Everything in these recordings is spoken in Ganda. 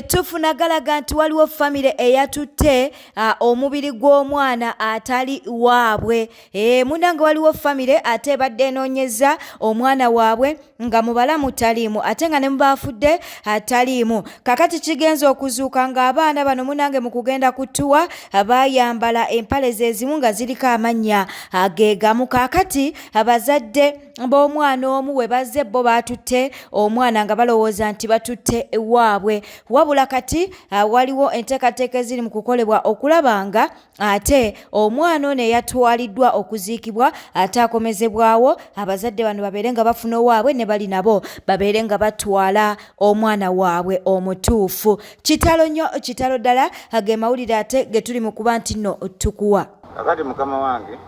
Tufuna galaga nti waliwo famire eyatutte omubiri gw'omwana atali waabwe. E, munange waliwo famire ate ebadde enoonyeza omwana waabwe nga mu balamu taliimu ate nga ne mu baafudde taliimu. Kakati kigenze okuzuuka ng'abaana bano munange mu kugenda ku ttuwa baayambala empale ze zimu nga ziriko amannya ge gamu. Kaakati abazadde b'omwana omu we bazze bo baatutte omwana nga balowooza nti batutte waabwe, wabula kati waliwo enteekateeka eziri mu kukolebwa okulaba nga ate omwana ono eyatwaliddwa okuziikibwa ate akomezebwawo, abazadde bano babeere nga bafuna owaabwe ne bali nabo babeere nga batwala omwana waabwe omutuufu. Kitalo nnyo, kitalo ddala. Ge mawulire ate ge tuli mu kuba nti nno tukuwa. Kakati mukama wange,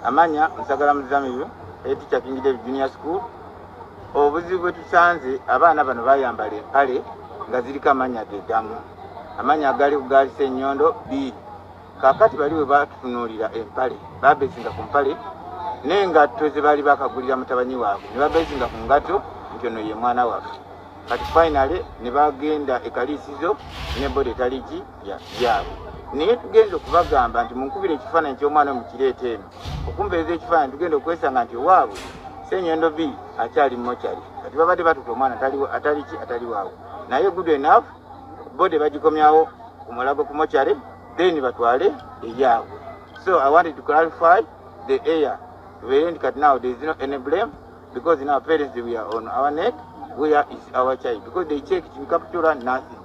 amanya Nsagala Muzamiru, head teacher, King David Junior School. Obuzibu bwe tusanze, abaana bano bayambala empale nga ziriko amanya gegamu, amanya agali ku gaali Ssenyondo B. Kakati bali bwe batutunuulira empale, babesinga ku mpale n'engatto ze baali bakagulira mutabanyi waabwe, ne babesinga ku ngatto nti ono ye mwana waffe. Kati finally ne bagenda ekaliisizo ne body etaliki yaabwe, naye tugenda okubagamba nti munkubira ekifaananyi ky'omwana mukireeta eno okumpeereza ekifaananyi, tugenda okwesanga nti owaabwe Ssenyondo B akyali mortuary. Kati babadde batuta omwana ataliki, atali waabwe, naye good enough body bagikomyawo ku Mulago ku mortuary, then batwale eyaabwe. So I wanted to clarify the air, tubeere nti kati now there is no any blame, because now parents, we are on our neck. Where is our child? Because they checked in Kapchorwa, nothing.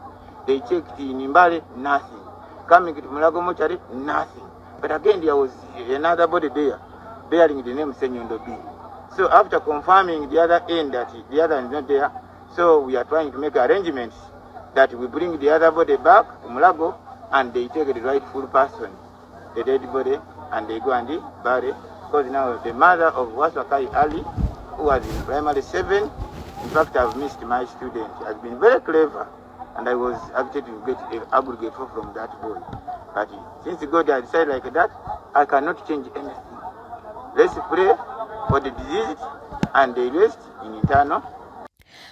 They checked in Mbale, nothing. Coming to Mulago mortuary, nothing. But again, there was another body there bearing the name Senyondo B. So after confirming the other end that the other is not there, so we are trying to make arrangements that we bring the other body back to Mulago and they take the rightful person, the dead body, and they go and bury. Because now the mother of Waswakai Ali, who was in primary 7, in fact, I've missed my student, has been very clever, and I was actually to get an aggregate from that boy. But since God had decided like that, I cannot change anything. Let's pray for the deceased and the rest in eternal.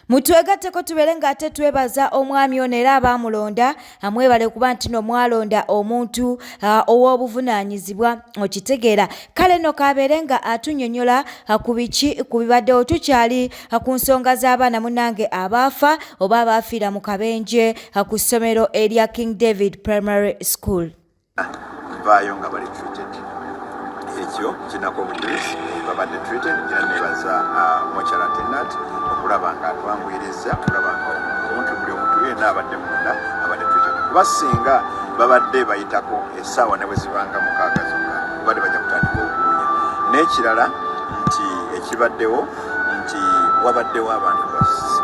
Mutwegatteko tubeere ng'ate twebaza omwami ono era abaamulonda, amwebale kuba nti no mwalonda omuntu ow'obuvunaanyizibwa, okitegeera. Kale nno kabeere nga atunyonyola ku biki ku bibaddewo. Tukyali ku nsonga z'abaana munnange abaafa oba abaafiira mu kabenje ku ssomero erya King David Primary School. Nvaayo nga bali treated, ekyo kinako obujulizi, babadde treated. Era nebaza mortuary attendant okulaba nga atwanguyiriza okulaba nga omuntu, buli omuntu yenna abadde munda abadde treated, kuba singa babadde bayitako essaawa ne bwe zibanga 6 zokka, babadde bajja kutandika okuwunya. N'ekirala nti ekibaddewo nti wabaddewo abantu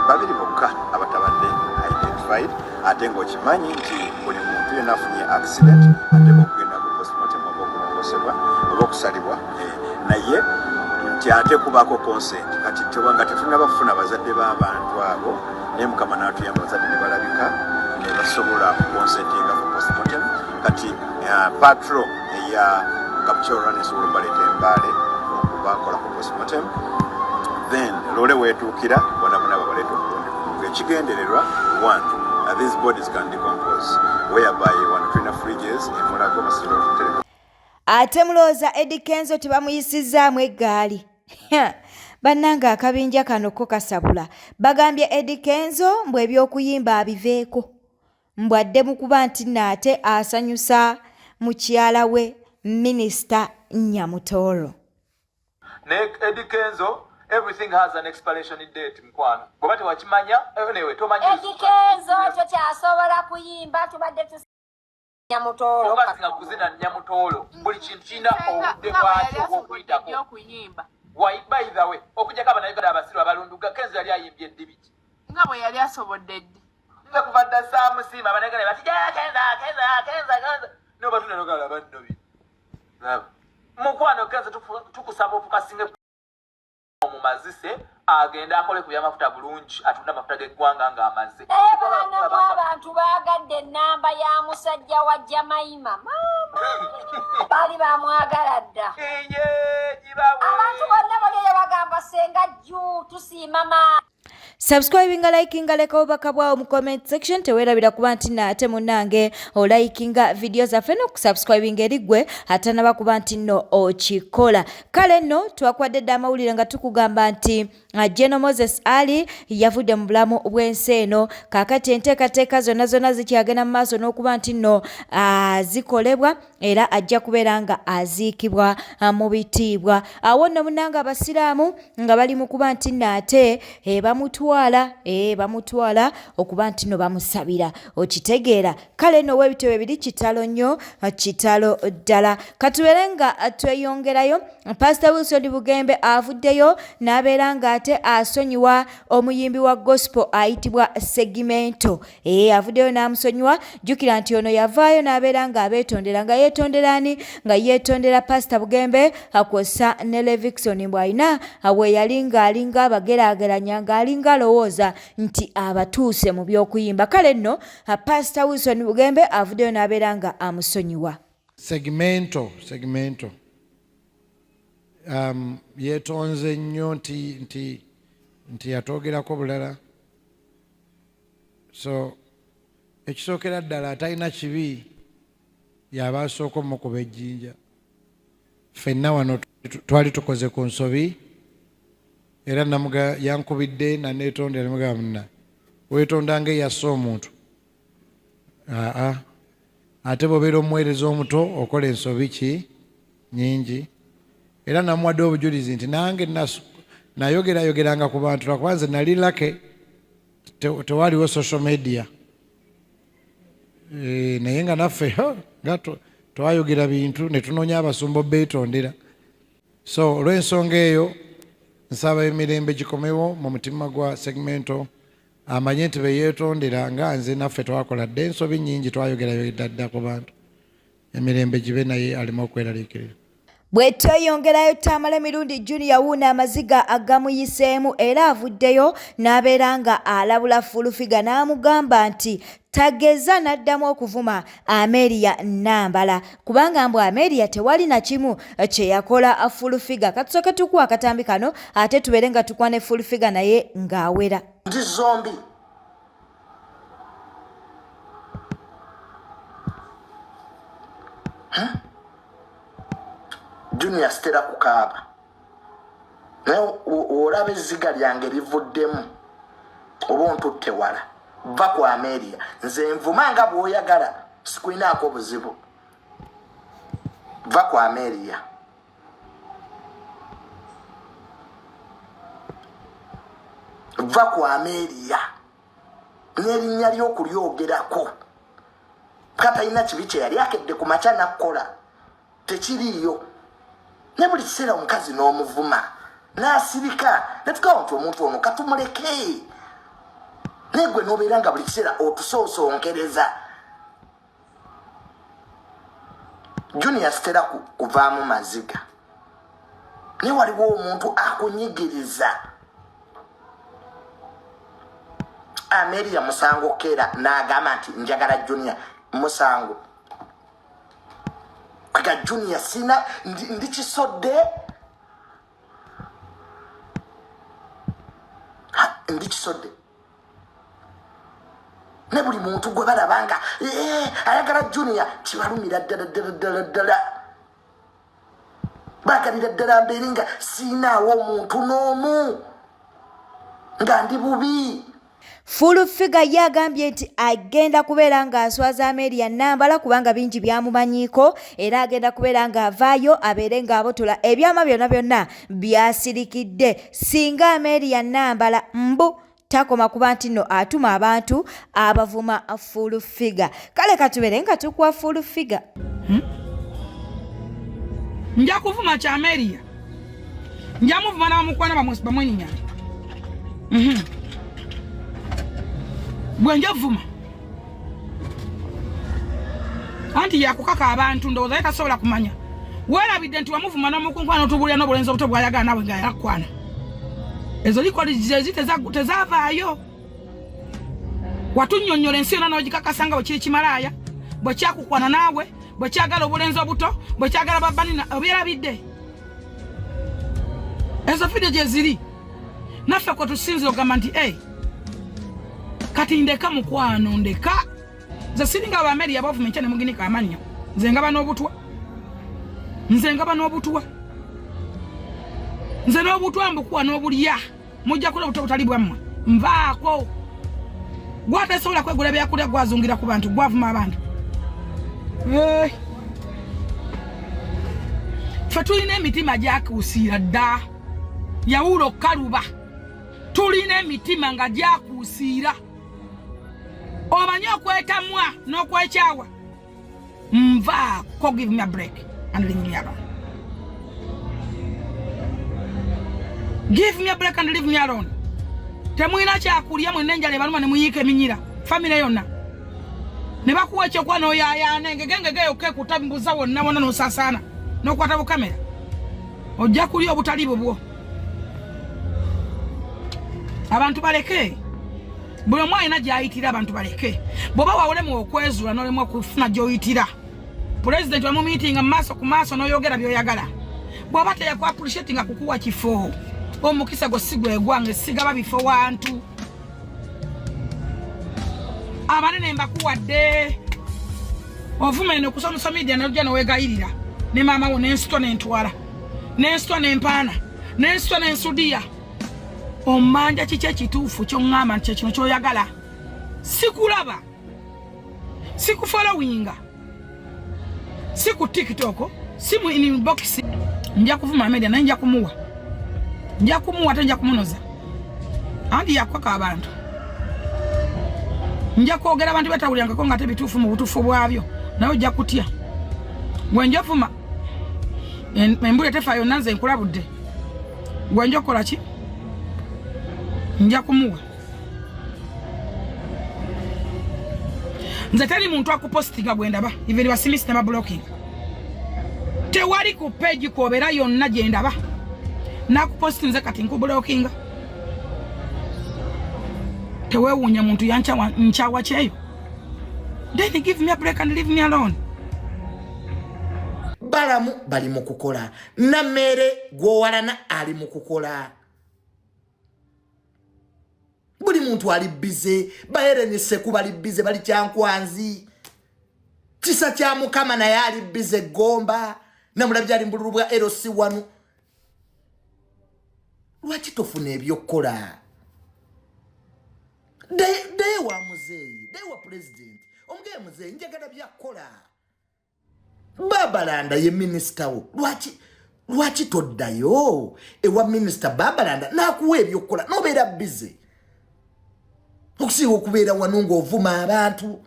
babiri bokka abatabadde identified, ate ng'okimanyi nti buli muntu yenna afunye accident ateeka okugenda ku postmortem oba okulongosebwa oba okusalibwa, naye nti ate kubaako consent. Kati tewanga tetunaba kufuna bazadde b'abantu abo, naye Mukama n'atuyamba, abazadde ne balabika ne basobola okuconsentinga for postmortem. Kati patrol eya Kapchorwa nesobola okubaleeta embaale okubakola ku postmortem, then loole weetuukira bona bona babaleeta omulundi gumu ng'ekigendererwa one, these bodies can decompose, whereby wano tulina fridges emulago basobola okutereka. Ate mulowooza Eddy Kenzo tebamuyisizzaamu eggaali? Bannange, akabinja kano ko kasabula. Bagambye Eddy Kenzo mbu ebyokuyimba abiveeko, mbu adde mu kuba nti nno ate asanyusa mukyala we Minisita Nyamutooro. Naye Eddy Kenzo, everything has an expiration date, mukwano. Bw'oba tewakimanya, anyway, tomanyi. Eddy Kenzo tokyasobola kuyimba, tubadde Nyamutoolo. Oba kuzina Nyamutoolo, buli kintu kirina obudde bwakyo obw'okuyitako. Okuyimba. Why, by the way, okujjako Abannayuganda abasiru abalunduga, Kenzo yali ayimbye eddibiki? Nga bwe yali asobodde ddi? Nze kuva dda saamusiima. Abannayuganda bati, "Kenzo, Kenzo, Kenzo, Kenzo." Nobatuna nogalaba nno bino. Laba mukwano, Kenzo, tukusaba ofocusinge omumazise, agende akole ku byamafuta bulungi, atunde amafuta g'eggwanga ng'amaze. Naye baana, abantu baagadde ennamba ya musajja wa Jamaima. Maama, baali bamwagala dda. Eye, gibawe. Abantu bonna bali eyo bagamba, "Senga jju tusiima ma." Subscribinga, likinga, leka obubaka bwawo mu comment section. Teweerabira kuba nti nno ate munnange olikinga vidiyo zaffe n'okusubscribinga eri ggwe atanaba kuba nti nno okikola. Kale nno twakwadde dda amawulire nga tukugamba nti General Moses Ali yavudde mu bulamu bw'ensi eno. Kaakati enteekateeka zonna zonna zikyagenda mu maaso n'okuba nti nno zikolebwa era ajja kubeera nga aziikibwa mu bitiibwa. Awo nno munnange abasiraamu nga bali mu kuba nti nno ate bamutwala bamutwala okuba nti nno bamusabira, okitegeera. Kale nno webityo biri, kitalo nnyo, kitalo ddala. Katubeere nga tweyongerayo. Pastor Wilson Bugembe avuddeyo n'abeera ng'ate asonyiwa omuyimbi wa gospel ayitibwa Segimento. Avuddeyo n'amusonyiwa. Jjukira nti ono yavaayo n'abeera ng'abeetondera, nga yeetondera ani? Nga yeetondera Pastor Bugembe kwossa ne Levixone, mbu alina we yali ng'alinga abageraageranya, ng'alinga alowooza nti abatuuse mu by'okuyimba. Kale nno Pastor Wilson Bugembe avuddeyo n'abeera nga amusonyiwa. Segmento yeetonze nnyo nti yatwogerako bulala. So ekisookera ddala, atalina kibi yaba asooka omukuba ejjinja. Ffenna wano twali tukoze ku nsobi, era namuga yankubidde naneetondera, nemugamba, "Munna, weetonda nga eyasse omuntu." Aa, ate bw'obeera omuweereza omuto okola ensobi ki nyingi. Era namuwadde obujulizi nti nange nayogerayogeranga ku bantu, lwakuba nze nali lucky, tewaliwo social media. Naye nga naffe nga twayogera bintu ne tunoonya abasumba obeetondera. So olw'ensonga eyo, nsaba emirembe gikomewo mu mutima gwa Segmento, amanye nti beyeetondera nga nze naffe twakola dda ensobi nnyingi, twayogerayogedda dda ku bantu. Emirembe gibe naye aleme okweraliikirira. Bwe tweyongerayo, Tamale Mirundi Junior wuuno amaziga agamuyiseemu, era avuddeyo n'abeera nga alabula Full Figure n'amugamba nti tageza n'addamu okuvuma Ameria Nambala, kubanga mbu Ameria tewali na kimu kye yakola Full Figure. Katusooke tukuwa akatambi kano, ate tubeere nga tukwa ne Full Figure naye ng'awera. Ndi zombi. Junior, sitera kukaaba, naye olaba ezziga lyange livuddemu oba ontutte wala. Va ku Ameria. Nze nvuma nga bw'oyagala, sikulinaako buzibu. Va ku Ameria. Va ku Ameria n'erinnya ly'okulyogerako. Katalina kibi kye yali akedde ku makya nakkola, tekiriiyo. Ne buli kiseera omukazi n'omuvuma n'asirika, netugamba nti omuntu ono katumuleke, naye gwe n'obeera nga buli kiseera otusoosonkereza. Junior, sitera kuvaamu maziga, naye waliwo omuntu akunyigiriza. Ameria musango keera n'agamba nti njagala Junior, musango ga Junior sina ndi kisodde. Ha, ndi kisodde ne buli muntu gwe balaba nga ayagala Junior, kibalumira ddala ddala ddala ddala. Bagalira ddala mbeere nga siinaawo omuntu n'omu, nga ndi bubi. Full Figure ye agambye nti agenda kubeera ng'aswaza Ameria Nambala, kubanga bingi byamumanyiiko, era agenda kubeera ng'avaayo abeere ng'abotola ebyama byonna byonna byasirikidde. Singa Ameria Nambala mbu takoma kuba nti nno atuma abantu abavuma Full Figure. Kale katubeere nga tukuwa Full Figure. Nja kuvuma Kyameria, nja muvuma n'abamukwana bamwenyinyala. Bwe nja vuma anti yakukaka abantu, ndowooza ye tasobola kumanya. Weerabidde nti wamuvuma n'omukunkwana n'otubuulira n'obulenzi obuto bwayagala nawe nga yakwana. Ezo likoli zezi tezaavaayo. Watunnyonnyola ensi yonna n'ogikakasa nga bwe kiri kimalaaya, bwe kyakukwana naawe, bwe kyagala obulenzi obuto, bwe kyagala babanina. Obyerabidde? Ezo video gye ziri naffe kwe tusinzira okugamba nti e Kati ndeka mukwano, ndeka. Nze siringa abameri abavuma enkya ne muginika amannyo. Nze ngaba n'obutwa, nze ngaba n'obutwa, nze n'obutwa mbukuwa n'obulya. Mujja kulya obutwa obutali bwammwe. Nvaako. Gwatasobola kwegula byakulya, gwazungira ku bantu, gwavuma abantu. Ffe tulina emitima gyakuusiira dda, yawuula okukaluba. Tulina emitima nga gyakuusiira, omanyi okwetamwa n'okwekyawa. Nvaako, give me a break and leave me alone. Give me a break and leave me alone. Temulina kyakulya mwenna, enjala ebaluma ne muyiika eminyira famire yonna, ne bakuwa ekyokuba n'oyaayaana engege engege yokka ekutambuza wonna wonna n'osaasaana n'okwata bukamera. Ojja kulya obutali bubwo. Abantu baleke, buli omu alina gy'ayitira. Abantu baleke. Bw'oba wawolemu okwezuula n'olemu okufuna gy'oyitira, pulezidenti wamumiitinga mu maaso ku maaso n'oyogera by'oyagala. Bw'oba teyaku appreciatinga kukuwa kifo, omukisa gwo si gwe gwange. Sigaba bifo wantu abanene mbakuwadde. Ovuma eno ku social media nojja nowegayirira ne maama wo, nensitwa nentwala, nensitwa nempaana, nensitwa nensudiya. Omanja kiki ekituufu kyoŋŋamba nti kyekino kyoyagala? Sikulaba, sikufollowinga, si ku TikTok, si mu inbox. Nja kuvuma media naye nja kumuwa, nja kumuwa ate nja kumunoza. Anti yakwaka abantu. Nja kwogera abantu batawulirangako nga tebituufu mu butuufu bwabyo, naye ojja kutya gwe njovuma. Embula tefa yonna. Nze nkulabudde, gwe nja okukola ki? Nja kumuwa. Nze teri muntu akupositinga gwe ndaba, even basimisi nebablockinga. Tewali ku page kwobeera yonna gye ndaba nakupositinze, kati nkublockinga. Teweewuunya muntu yankyawa nkyawa kyeyo. Then give me a break and leave me alone. Balamu bali mu kukola, Nammeere gw'owalana ali mu kukola, buli muntu ali busy. Baherenyiseku bali busy, bali Kyankwanzi. Kisa kya Mukama naye ali busy Gomba, namulabye ali mbululu bwa LC wanu. Lwaki tofuna ebyokukola? Ddayo wa muzeeyi, ddayo wa pulezidenti, omugeye, "Muzeeyi, njagala byakukola." Babalanda ye minisita wo. Lwaki toddayo ewa minisita Babalanda n'akuwa ebyokukola n'obeera busy, okusinga okubeera wano ng'ovuma abantu,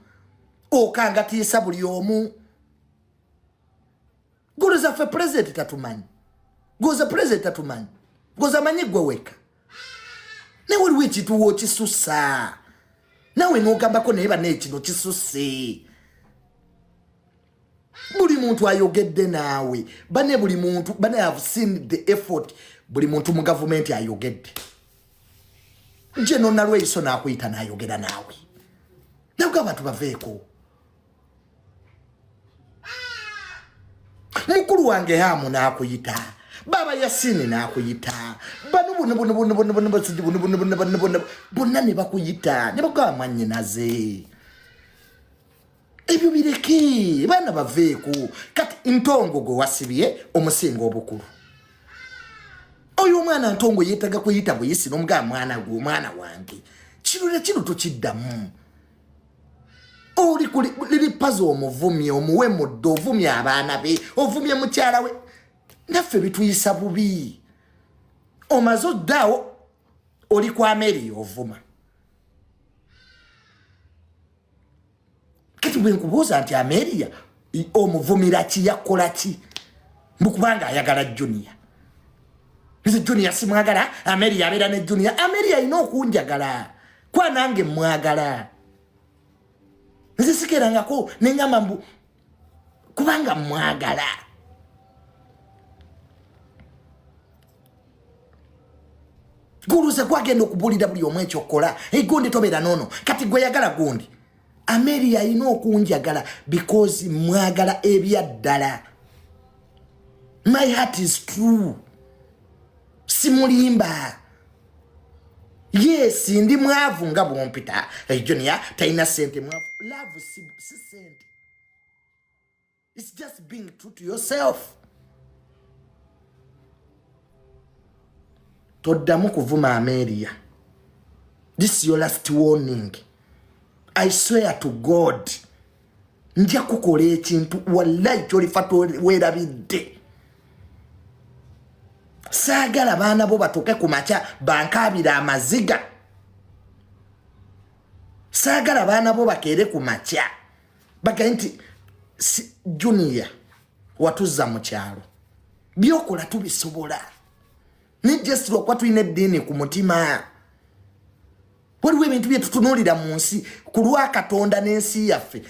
okangatiisa buli omu? Goloza ffe pulezidenti tatumanyi, goza pulezidenti tatumanyi, goza amanyi gwe weka. Naye waliwo ekintu wookisusa nawe n'ogambako, naye bannaye kino kisusse. Buli muntu ayogedde naawe bane, buli muntu bane have seen the effort. Buli muntu mu gavumenti ayogedde. Geno Nalweyiso n'akuyita n'ayogera naawe, nawe abantu baveeko. Mukulu wange Hamu n'akuyita, Baba Yasini n'akuyita, bano buno buno buno buno buno buno buno buno buno buno bonna ne bakuyita ne bakugamba, "Mwannyinaze, ebyo bireke, baana baveeko." Kati Ntongo gwe wasibye omusinga obukulu, oyo omwana Ntongo yeetaga kuyita buyisi n'omugamba, "Mwana gwe, omwana wange, kino ne kino tokiddamu." Oli liri paza, omuvumye, omuwemudde, ovumye abaana be, ovumye mukyala we, naffe bituyisa bubi. Omaze oddaawo oli ku Ameria ovuma. Kati bwe nkubuuza nti Ameria omuvumira ki, yakola ki? Mbukubanga ayagala Junior. Nze Junior simwagala. Ameria abeera ne Junior. Ameria alina okunjagala kwa nange mwagala. Nze sikerangako neŋamba mbu kubanga mwagala. Guluze gwagenda okubuulira buli omu ekyokukola, gundi tobeera noono, kati gwe yagala gundi. Ameria alina okunjagala because mwagala ebyaddala. My heart is true, simulimba. Yes, ndi mwavu nga bwompita. Hey, Junior talina sente, mwavu. Love si sente. It's just being true to yourself. Toddamu kuvuma Amelia. This is your last warning. I swear to God. Nja kukola ekintu wallahi kyolifa weerabidde. Saagala baana bo batuuke ku makya bankaabira amaziga. Saagala baana bo bakeere ku makya bagaye nti si, Junior watuzza mu kyalo, byokola tubisobola. Ne just lwakuba tulina eddiini ku mutima, waliwo ebintu bye tutunuulira mu nsi ku lwa Katonda n'ensi yaffe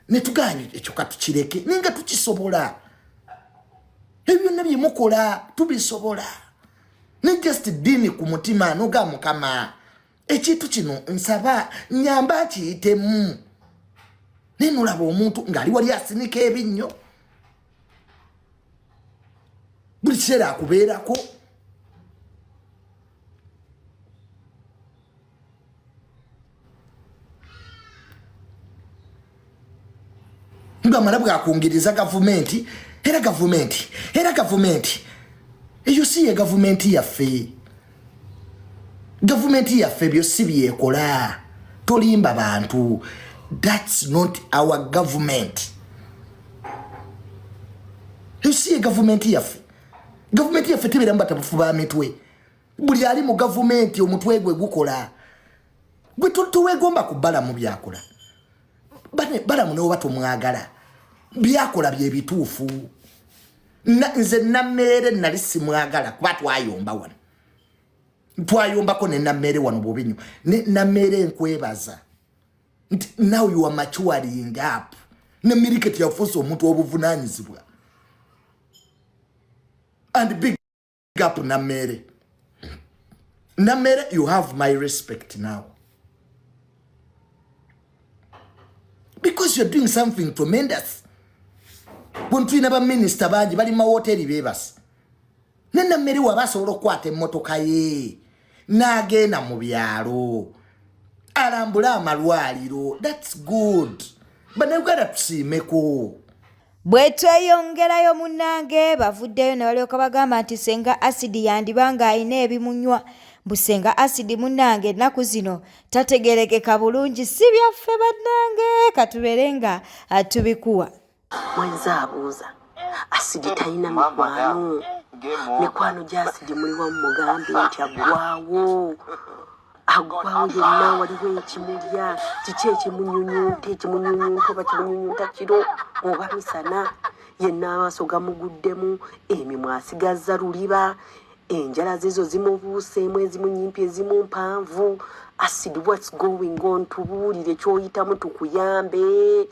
ne tuganya ekyo katukireke, naye nga tukisobola. Ebyo byonna bye mukola tubisobola, ne just ddiini ku mutima noga Mukama ekintu kino nsaba nyamba nkiyitemu. Naye nolaba omuntu ng'ali wali asinika ebinnyo buli kiseera akubeerako. Bamala bwakungiriza gavumenti, era gavumenti, era gavumenti eyo si ye gavumenti yaffe. Gavumenti yaffe ebyo si byekola. Tolimba bantu, that's not our government. Eyo si ye gavumenti yaffe. Gavumenti yaffe tebeeramu batabufu ba mitwe. Buli ali mu gavumenti omutwe gwe gukola. Gwe tuwegomba ku Balamu byakola. Balamu newoba tomwagala, byakola bye bituufu. Nze Nammeere nali simwagala kuba twayomba wano, twayombako ne Nammeere wano bubi nnyo. Ne Nammeere nkwebaza nti now you are maturing up. Ne Miriketi yafuuse omuntu obuvunaanyizibwa. And big up Nammeere. Nammeere, you have my respect now because you're doing something tremendous. Bwe tulina baminisita bangi bali mu mawoteeri beebase, ne Nammeere waba asobola okukwata emmotoka ye n'agenda mu byalo alambule amalwaliro. That's good. Bannayuganda tusiimeko. Bwe tweyongerayo munnange, bavuddeyo ne balyoka bagamba nti Senga Asidi yandiba ng'alina ebimunywa. Mbu Senga Asidi munnange ennaku zino tategerekeka bulungi. Si byaffe bannange, katubeere nga tubikuwa. Mwenza abuuza, Asidi talina mikwano? Mikwano gya Asidi muli wamu, mugambe nti aggwawo, aggwawo yenna. Waliwo ekimulya, kiki ekimunyunyunta, ekimunyunyunta oba kimunyunyunta kiro oba misana? Yenna amaaso gamuguddemu, emimwa asigazza luliba, enjala zezo zimubuuseemu, ezimu nyimpi, ezimu mpanvu. Acid, what's going on? Tubuulire kyoyitamu tukuyambe.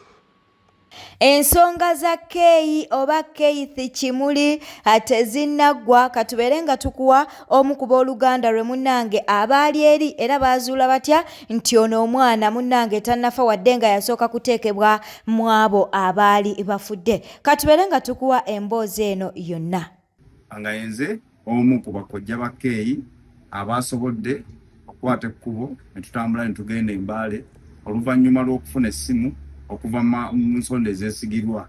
Ensonga za Keeyi oba Keith Kimuli tezinnaggwa. Katubeere nga tukuwa omu ku booluganda lwe munnange abaali eri, era baazuula batya nti ono omwana munnange tannafa wadde nga yasooka kuteekebwa mu abo abaali bafudde. Katubeere nga tukuwa emboozi eno yonna. Nga yenze omu ku bakojja ba Keeyi abasobodde okukwata ekkubo ne tutambula ne tugenda e Mbale oluvannyuma lw'okufuna essimu okuva mu nsonda ezeesigirwa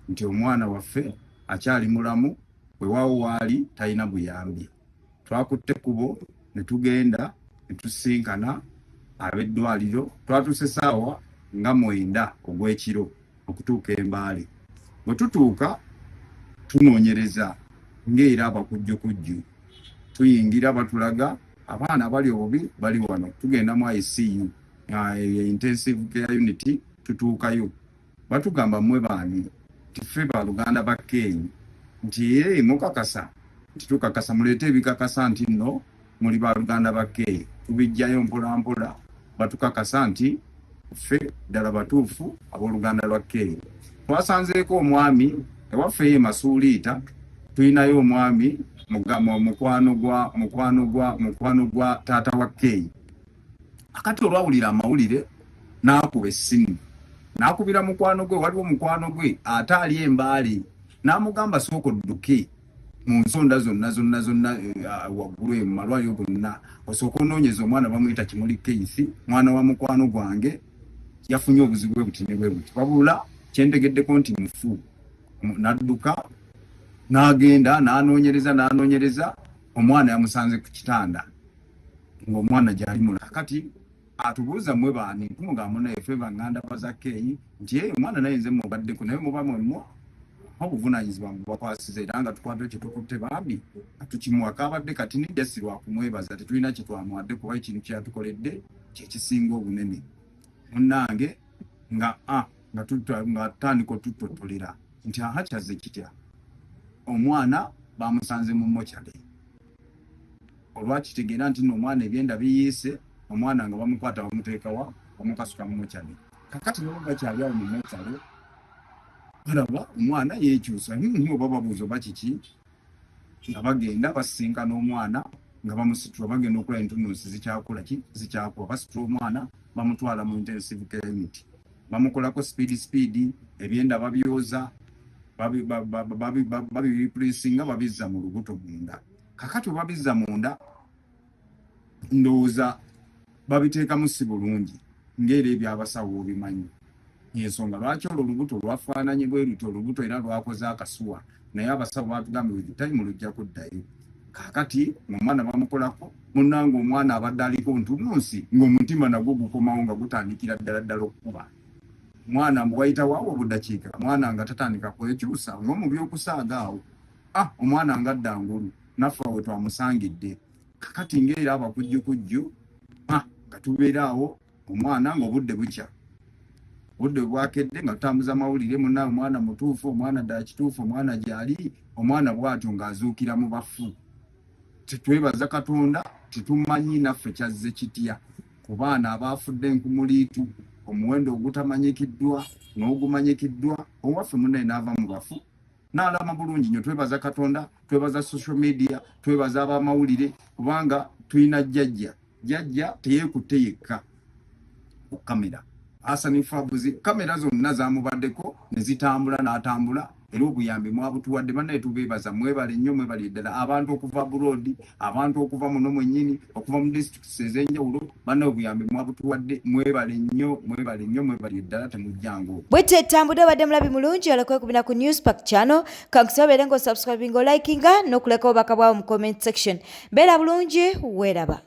nti omwana waffe akyali mulamu, weewaawo waali talina buyambi. Twakutte ekkubo ne tugenda ne tusisinkana ab'eddwaliro. Twatuuse ssaawa nga 9 ogw'ekiro okutuuka e Mbale. Bwe tutuuka tunoonyereza ng'era abakujjukujju, tuyingira batulaga abaana abali obubi bali wano. Tugenda mu ICU, intensive care unit. Tutuukayo batugamba, "Mmwe baani?" Nti, "Ffe baluganda ba Keeyi." Nti, "Ee, mukakasa?" Nti, "Tukakasa, muleete ebikakasa nti nno muli baluganda ba Keeyi." Tubijjayo mpola mpola, batukakasa nti ffe ddala batuufu abooluganda lwa Keeyi. Twasanzeeko omwami ewaffe ye Masuuliita, tulinayo omwami mukwano gwa taata wa Keeyi. Akati olwawulira amawulire n'akuba essimu n'akubira mukwano gwe. Waliwo mukwano gwe ate ali Embaale, n'amugamba, "Sooka odduke." Mu nsonda zonna zonna zonna eh, waggulu eyo mu malwaliro gonna osooka onoonyeza omwana bamuyita Kimuli Keith, mwana wa mukwano gwange, yafunye obuzibu bwe buti ne bwe buti, wabula kyentegeddeko nti mufu. N'adduka n'agenda n'anoonyereza n'anoonyereza, omwana yamusanze ku kitanda ng'omwana gyali mula. Kati atubuuza mwe baani? Tumugamba munaye ffe banganda ba Zakeyi nti ye omwana naye nze mubaddeko naye muba mwemwo obuvunanyizibwa mubakwasiza era nga tukwata kyetukutte bambi tukimuwa kabadde kati nijja si lwakumwebaza tetulina kyetwamuwadde kuba ekintu kyeyatukoledde kyekisinga obunene munnange nga a nga tutandika otutotolera nti aha kyazze kitya omwana bamusanze mu mochale olwakitegeera nti no omwana ebyenda biyiise omwana nga bamukwata bamuteekawa bamukasuka mu mochale kakati nabo bakyali awo mu mochale balaba omwana yekyusa hmm, hmm, oba babuuza oba kiki nga bagenda basisinkana omwana nga bamusitula bagenda okulaba entununsi zikyakola ki zikyakuba basitula omwana bamutwala mu intensive care unit bamukolako speed speed ebyenda babyoza babireplacinga babizza mu lubuto munda kakati obabizza munda ndowooza babiteekamu si bulungi ng'era ebyabasawo obimanyi ensonga lwaki olwo olubuto lwafaananye bwe lutyo olubuto era lwakoze akasuwa naye abasawo batugambye with time lujja kuddayo kakati omwana bamukolako munange omwana abadde aliko ntununsi ng'omutima nagwo gukomawo nga gutandikira ddala ddala okukuba mwana mbu wayitawo obudakiika mwana nga tatandika kwekyusa ng'omu by'okusaaga awo ah omwana nga adda ngulu naffe awo twamusangidde kakati ngaera abakujjukujju ah nga tubeera awo omwana ng'obudde bukya obudde bwakedde nga tutambuza amawulire muna omwana mutuufu omwana ddala kituufu omwana gyali omwana bwatyo ng'azuukira mu bafu tetwebaza katonda tetumanyi naffe kyazze kitya ku baana abaafudde enkumuliitu omuwendo ogutamanyikiddwa n'ogumanyikiddwa owaffe munaye n'ava mu bafu naalama bulungi nyo twebaza katonda twebaza social media twebaza abamawulire kubanga tulina jjajja jjajja teyekutte yekka ku kamera Hassan Fabuzi kamera zonna zamubaddeko ne zitambula n'atambula era obuyambi mwabutuwadde bannaye tubeebaza mwebale nnyo mwebale ddala abantu okuva abroad abantu okuva muno mwennyini okuva mu districts ez'enjawulo bannaye obuyambi mwabutuwadde mwebale nnyo mwebale nnyo mwebale ddala temujjangu Bwetyo etambudde obadde mulabi mulungi alakwekubina ku Newspark channel kankusaba beere nga osubscribinga olikinga n'okuleka obubaka bwawo mu comment section. Beera bulungi weeraba.